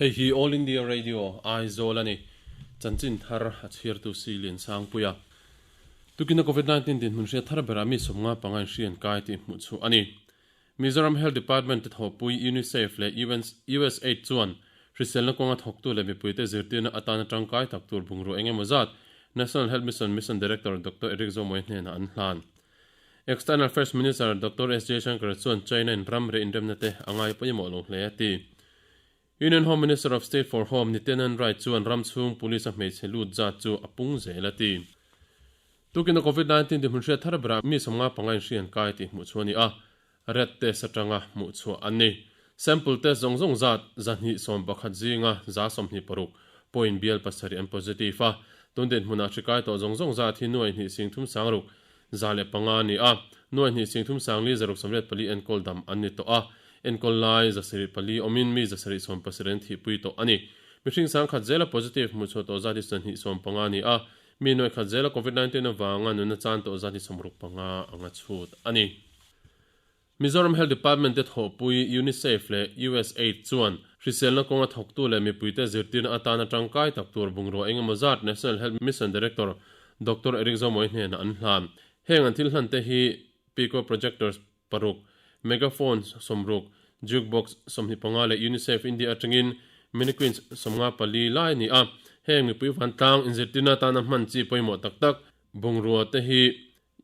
Hei hi All India Radio, Aizawl a ni. Chanchin thar a chhiartu si Liansangpuia. Tukina Covid 19 dinhmun hriat thar berah mi 55 in hri an kai tih hmuh chhuah a ni. Mizoram Health Department te thawhpui UNICEF leh USAID chuan hriselna kawnga thawktu leh mipuite zirtirna atana tangkai tak tur bungrua eng emaw zat National Health Mission Mission Director Doctor Eric Zomoe hnenah an hlan. External Affairs Minister Doctor S Jaishankar chuan China in ram reh inremna te a ngai pawimawh lo hle a ti. Union Home Minister of State for Home Nityanand Rai chuan ram chhung police a hmeichhe lut zat chu a pung zel a ti. Tukin a Covid 19 tihmun hriat thar berah mi 55 in hri an kai tih hmuh chhuah a ni a, red test atanga hmuh chhuah an ni. Sample test zawng zawng zat 211 zinga 26 point bial pasarih an positive a, tun dinhmunah hri kai tawh zawng zawng zat hi nuai hnih sing thum sang ruk 105 a ni a, nuai hnih sing thum sang li zaruk sawmriat pali enkawl dam an ni tawh a, enkawl lai 74 awmin mi 770 an thihpui tawh a ni. Mihring sangkhat zela positive hmuh chhuah tawh zat hi 25 a ni a, mi nuai khat zela Covid 19 avanga nunna chan tawh zat hi 65 anga chhut a ni. Mizoram Health Department te thawhpui UNICEF leh USAID chuan hriselna kawnga thawktu leh mipuite zirtirna atana tangkai tak tur bungrua eng emaw zat National Health Mission Director Doctor Eric Zomoe hnenah an hlan. Heng an thil hlan te hi Pico Projectors paruk, Megaphones 60, Jukebox 25 leh UNICEF India atangin Mannequins 54 lai a ni a. Heng mipui vantlang inzirtirna atana hman chi pawimawh tak tak bungrua te hi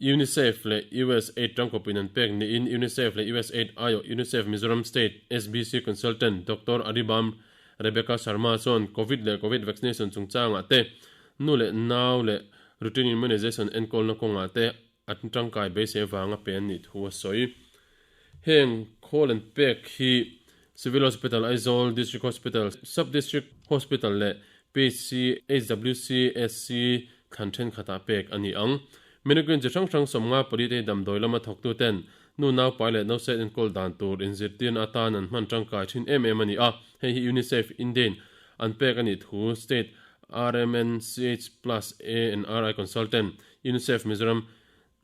UNICEF leh USAID tangkawpin an pek niin UNICEF leh USAID aiawh UNICEF Mizoram State SBC Consultant Doctor Aribam Rebecca Sharma chuan Covid leh Covid vaccination chungchangah te, nu leh nau leh routine immunization enkawlna kawngah te an tangkai beisei avanga pe an nih thu a sawi. Heng khawl an pek hi Civil Hospital, Aizawl District Hospital, Sub-District Hospital leh PHC, HWC, SC thlan thenkhatah pek a ni ang. Mannequin chi hrang hrang 54 te hi damdawi lama thawktuten nu naupai leh nausen enkawl dan tur inzirtirna atan an hman tangkai thin em em a ni a, hei hi UNICEF Indian an pek a nih thu State RMNCH plus A and RI Consultant, UNICEF Mizoram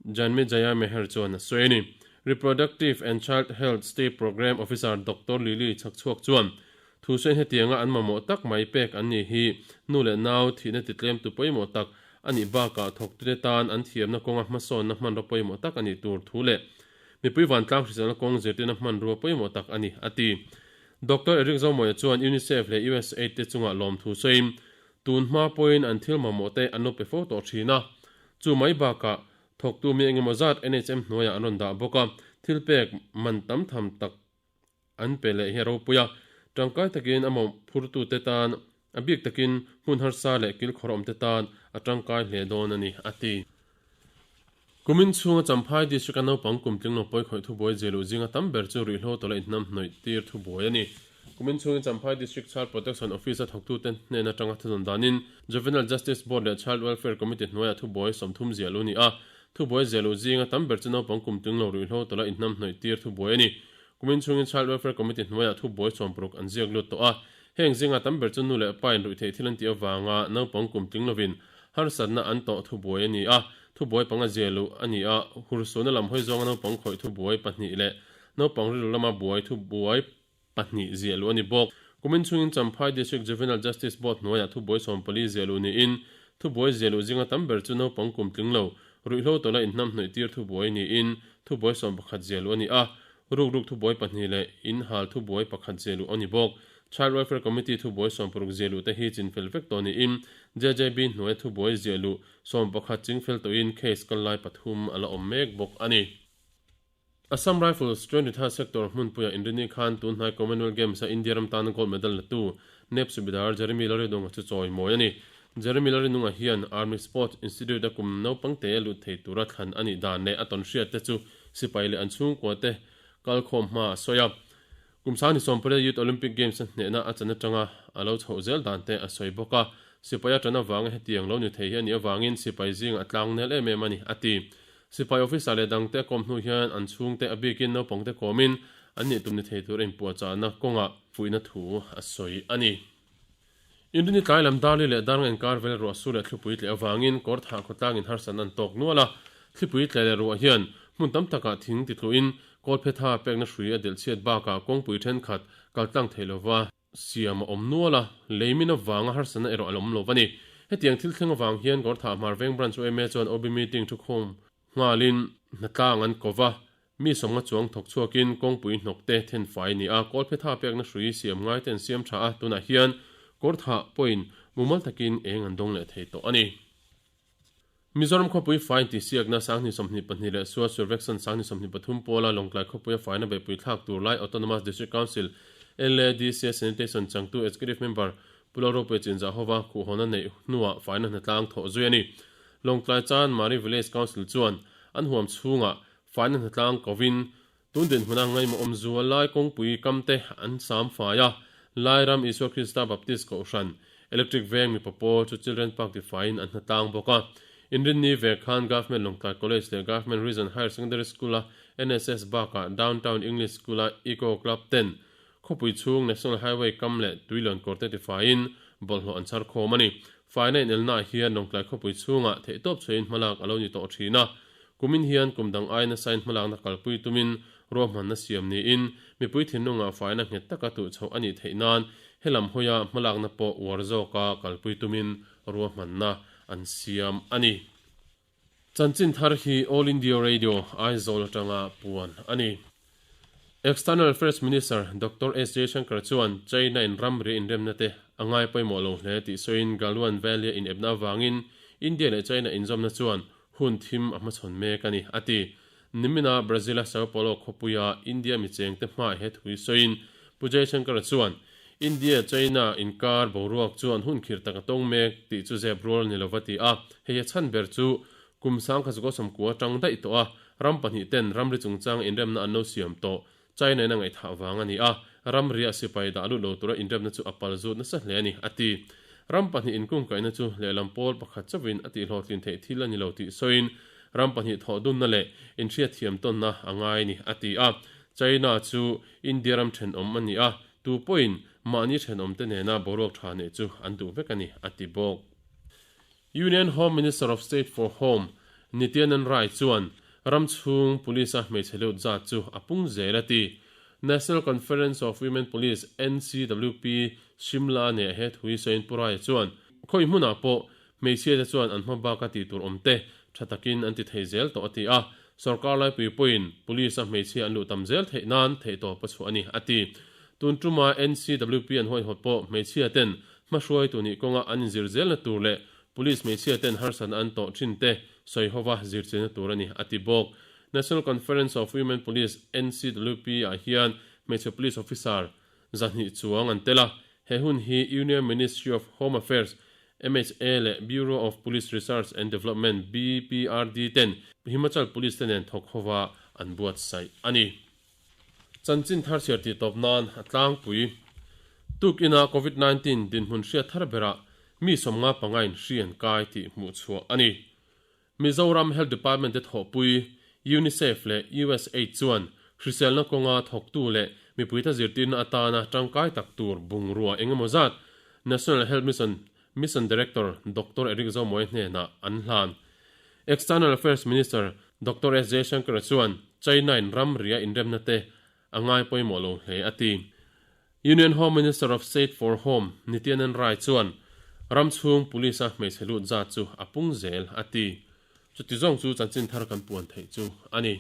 Janmi Jaya Meher chuan a sawi a ni. Reproductive and Child Health State Programme Officer Doctor Lily Chhakchhuak chuan, Thu sawiin hetianga an mamawh tak mai pek an nih hi nu leh nau thihna titlemtu pawimawh tak a nih bakah thawktute tan an thiamna kawnga hmasawnna hmanraw pawimawh tak a nih tur thu leh mipui vantlang hriselna kawng zirtirna hmanrua pawimawh tak a ni, a ti. Doctor Eric Zomoya chuan UNICEF leh USAID te chungah lawmthu sawiin, Tun hma pawhin an thil mamawh te an lo pe fo tawh thin a, chu mai bakah thawktu mi engemaw zat NHM hnuaiah an rawn dah bawk a, thil pek man tam tham tak an pe leh hi a ropui a, tangkai takin a mawhphurtute tan a bik takin hmun harsa leh kilkhawr awmte tan a tangkai hle dawn a ni, a ti. Kumin chhunga Champhai District-a naupang kum tling lo pawi khawih thubuai zialuh zinga tam ber chu ruihhlo tawlh a inhnam hnawih tir thubuai a ni. Kumin chhungin Champhai District Child Protection Office-a thawktute hnen atanga thudawn danin Juvenile Justice Board leh Child Welfare Committee hnuaiah thubuai 30 zialuh a ni a. Thubuai zialuh zinga tam ber chu naupang kum tling lo ruihhlo tawlh a inhnam hnawih tir thubuai a ni. Kumin chhungin Child Welfare Committee hnuaiah thubuai 60 an ziak lut tawh a. Heng zinga tam ber chu nu leh pa in ruihtheih thil an tih avanga naupang kum tling lovin harsatna an tawh thubuai a ni a, thubuai panga zia luh a ni a, hursuhna lam hawi zawnga naupang khawih thubuai pahnih leh naupang rilru lama buai thubuai pahnih ziah luh a ni bawk. Kumin chhungin Champhai District Juvenile Justice Board hnuaiah thubuai 14 ziah luh niin, thubuai ziah luh zinga tam ber chu naupang kum tling lo, ruihhlo tawla inhnamhnawih tir thubuai niin thubuai 11 ziah luh a ni a, Rukruk thubuai pahnih leh in hal thubuai pakhat ziahluh a ni bawk. Child Welfare Committee thubuai 60 ziahluh te hi chinfel vek tawh niin JJB hnuaia thubuai ziahluh 11 chingfel tawhin case kal lai pathum a la awm mek bawk a ni. Assam Rifles 23 Sector hmunpuia inrini khan tunhnai Commonwealth Games-a India ram tana gold medal latu Nep Subedar Jeremy Lalrinunga chu chawimawi a ni. Jeremy Lalrinunga hian Army Sports Institute-a kum naupang te lut thei tura thlan a nih dan leh a tawnhriat te chu Sipai leh an chhungkua te kalkhawm hma a sawi a. Kum sang ni sawmpariat Youth Olympic Games a hnehna a chan atanga a lo chhoh zel dan te a sawi bawk a. Sipai a tan avanga hetiang lo ni thei hi a nih avangin sipai zingah a tlang nel em em a ni, a ti. Sipai officer leh dangte a kawm hnu hian an chhungte a bikin naupangte kawmin an nih tum ni thei tur a inpuahchahna kawngah fuihna thu a sawi a ni. Inrini tlai lam Darli leh Darnga inkar vel ruah sur leh thlipui tleh avangin kawr thah khawtlangin harsatna an tawk nual a. Thlipui tleh leh ruah hian hmun tam takah thing titluhin kawlphetha pekna hrui a delh chhiat bakah kawngpui thenkhat kal tlang thei lova. siam a awm nual a, leimin avanga harsatna erawh a la awm lo a ni. Hetiang thil thleng avang hian Gortha Hmarveng Branch yma chuan OB meeting thukhawm nghalin hnatlang an ko va, mi sawmnga chuang thawk chhuakin kawngpui hnawk te then fai a ni a, kawlphetha pekna hrui siam ngai te an siam tha a, tunah hian Gortha pawhin mumal takin eng an dawng leh thei tawh a ni. Mizoram khawpui fai intihsiakna 2022 leh Sual Survekshan 2023 pawla Lawngtlai khawpuia faina beihpui thlak tur lai Autonomous District Council, LADC, Sanitation changtu Executive Member Pu Lalropuia Chinzah hova khuhhawna neih hnuah faina hnatlang thawh zui a ni. Lawngtlai Chan Mari Village Council chuan an huam chhungah faina hnatlang kovin tun dinhmuna ngaihmawhawm zual lai kawngpui kamte an sam fai a, Lairam Isua Krista Baptist Kohhran, Electric Veng mipa pawl chu Children Park tifaiin an hnatlang bawk a. Inrinni ve khan Government Lawngtlai College leh Government Region Higher Secondary School-a NSS bakah Downtown English School-a Eco Club ten khawpui chhung National Highway kam leh tuilawn kawrte tifaiin bawlhhlawh an chhar khawm a ni. Faina inelnaah hian Lawngtlai khawpui chhungah theihtawp chhuahin hmalak a lo ni tawh thin a. Kumin hian kum dang ai nasain hmalakna kalpui tumin ruahmanna siam niin mipui thinlungah faina nghet taka tuh chhoh a nih theih nan helam hawia hmalakna pawh uar zawka kalpui tumin ruahmanna an siam a ni. Chanchin thar hi All India Radio, Aizawl atanga puan a ni. External Affairs Minister Doctor S Jaishankar chuan China in ramri inremna te a ngai pawimawh lo hle tih sawiin Galwan Valley-a inepna avangin India leh China inzawmna chuan Hun thim a hmachhawn mek a ni, a ti. Nimina Brazil-a Sao Paulo khawpuia India mi chengte hmaah he thu hi sawiin Pu Jaishankar-a chuan, India, China inkar boruak chuan hun khirh tak a tawng mek tih chu zep rual a ni lova ti a, hei a chhan ber chu kum 1990 atang daih tawh a ram pahnih ten ramri chungchang inremna an lo siam tawh China-in a ngaihthah vang a ni a, ramriah sipai dah lut lo tura inremna chu a pal zut nasa hle a ni, a ti. Ram pahnih inkungkaihna chu lehlam pawl pakhat chauhin a tihhlawhtlin theih thil a ni lo tih sawiin ram pahnih thawh dunna leh inhriatthiam tawnna a ngai a ni, a ti a. China chu India ram thenawm a ni a, tu pawhin mahni thenawmte nena boruak tha neih chu an duh vek a ni, a ti bawk. Union Home Minister of State for Home, Nityanand Rai chuan ram chhung police-a hmeichhe lut zat chu a pung zel a ti. National Conference of Women Police, NCWP, Shimla neh he thu hi sawiin Pu Rai chuan, Khawi hmunah pawh hmeichhiate chuan an hma baka tih tur awm te tha takin an ti thei zel tawh a ti a. Sorkar laipui pawhin police-a hmeichhia an luh tam zel theih nan theihtawp a chhuah a ni, a ti. Tun tuma NCWP an huaihawt pawh hmeichhia ten Hmahruaitu nih kawnga an inzir zelna tur leh Police hmeichhia ten harsatna an tawh thin te sawi hova zirchilna tur a ni, a ti bawk. National Conference of Women Police, NCWP, ah hian hmeichhe Police Officer 200 chuang an tel a, he hun hi Union Ministry of Home Affairs, MHA, leh Bureau of Police Research and Development, BPRD, ten Himachal Police te nen thawk hova an buatsaih a ni. Chanchin thar chhiar tih tawp nan a tlangpui. Tuk ina Covid 19 dinhmun hriat thar berah mi 55 in hri an kai tih hmuh chhuah a ni. Mizoram Health Department te thawhpui UNICEF leh USAID chuan hriselna kawnga thawktu leh mipuite zirtirna atana tangkai tak tur bungrua engemaw zat National Health Mission Mission Director Doctor Eric Zomoe hnenah an hlan. External Affairs Minister Doctor S Jaishankar chuan China-in ramria inremna te a ngai pawimawh lo hle a ti. Union Home Minister of State for Home Nityanand Rai chuan ram chhung police-a hmeichhe lut zat chu a pung zel a ti. Chuti zawng chu chanchin thar kan puan theih chu a ni.